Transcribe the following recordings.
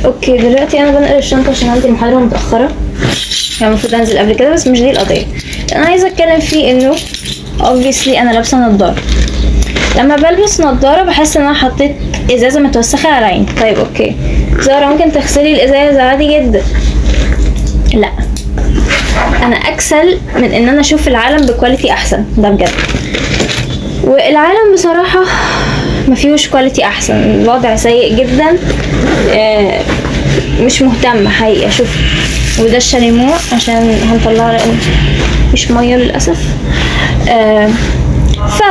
okay، دلوقتي انا بنقل الشنطة عشان عندي محاضرة متاخره، يعني المفروض انزل قبل كده، بس مش دي القضيه. انا عايزه اتكلم فيه انه obviously انا لابسه نضاره. لما بلبس نضاره بحس ان انا حطيت ازازة متوسخه على عيني. طيب okay زهرة، ممكن تغسلي الازازه عادي جدا. لا، انا اكسل من ان انا اشوف العالم ب quality احسن، ده بجد. والعالم بصراحة ما فيهوش quality احسن، الوضع سيء جدا. مش مهتمة حقيقة اشوف. وده الشاليمو عشان هنطلعه لان مفيش مية للأسف. ف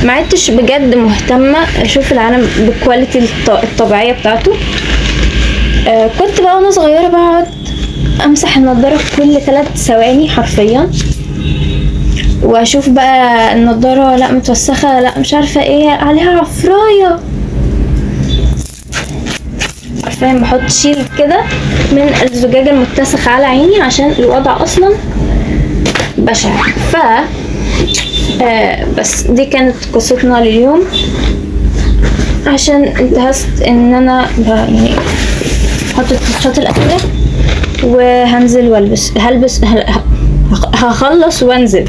ما عدتش بجد مهتمة اشوف العالم بال quality الطبيعية بتاعته. كنت بقى وانا صغيرة بقعد امسح النضارة كل 3 ثواني حرفيا، واشوف بقى النضارة لا متوسخة، لا مش عارفة ايه، عليها عفراية. حرفيا بحط shield كده من الزجاج المتسخ على عيني عشان الوضع اصلا بشع. ف بس دي كانت قصتنا لليوم، عشان انتهزت ان انا يعني احط التاتشات الاخيرة وهنزل والبس، هلبس، هخلص وانزل.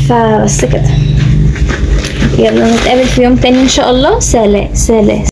فبس كده، يلا نتقابل في يوم تاني ان شاء الله. سلام سلام.